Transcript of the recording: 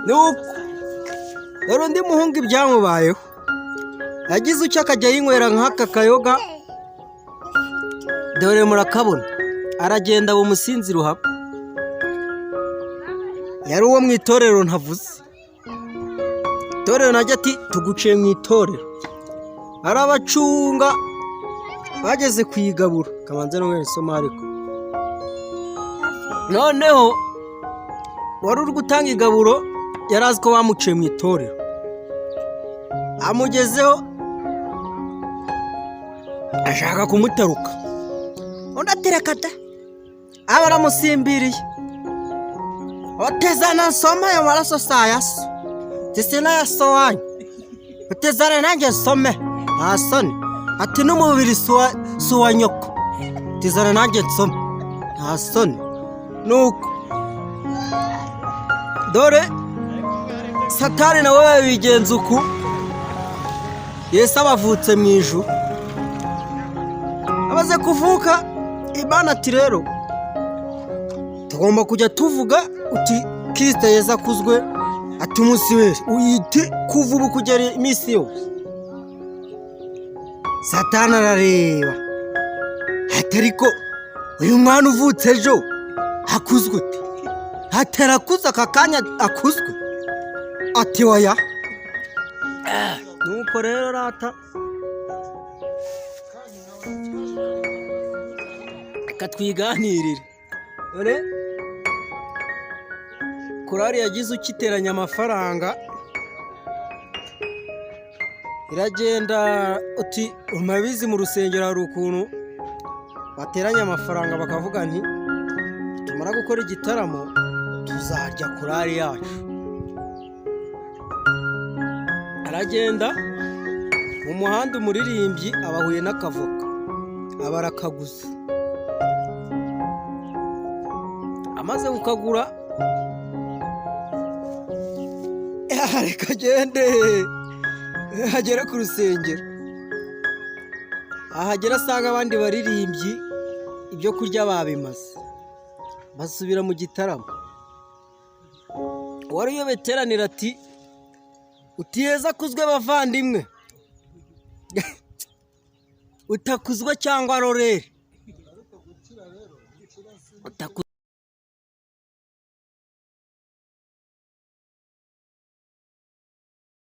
Nuko dore undi muhungu ibyamubayeho, yagize icyo akajya yinywera nk'aka kayoga, dore murakabona, aragenda aba umusinzi ruhaba. Yari uwo mu itorero ntavuze, itorero najya ati tuguciye mu itorero, arabacunga bageze ku igaburo, kabanza no isoma ariko noneho wari uri gutanga igaburo yari azi ko bamuciye mu itorero, amugezeho ashaka kumutaruka, undi atereka da, aba aramusimbiriye, utezana nsoma ayo maraso si aya so, si n'aya so wanyu, utezana nanjye nsome, nta soni, ati n'umubiri si uwa nyoko, tizana nanjye nsome, nta soni. Nuko dore Satani nawe yabigenza uku, Yesu aba avutse mu ijuru, amaze kuvuka, Imana ati rero tugomba kujya tuvuga uti Kirisito Yesu akuzwe, ati umunsi wese uyiti kuva ubu kugera iminsi yose. Satani arareba ati ariko uyu mwana uvutse ejo akuzwe ute? Ati arakuze aka kanya akuzwe? Ati oya. Nuko rero rata reka twiganirire, dore korari yagize ukiteranya amafaranga iragenda, uti murabizi mu rusengero hari ukuntu bateranya amafaranga bakavuga nti tumara gukora igitaramo tuzarya korari yacu. Aragenda mu muhanda, umuririmbyi abahuye n'akavoka aba arakaguze, amaze kukagura reka agende agere ku rusengero, ahagera asanga abandi baririmbyi ibyo kurya babimaze, basubira mu gitaramo. Uwari uyoboye iteraniro ati utiheza akuzwe bavandimwe, utakuzwe cyangwa rorere.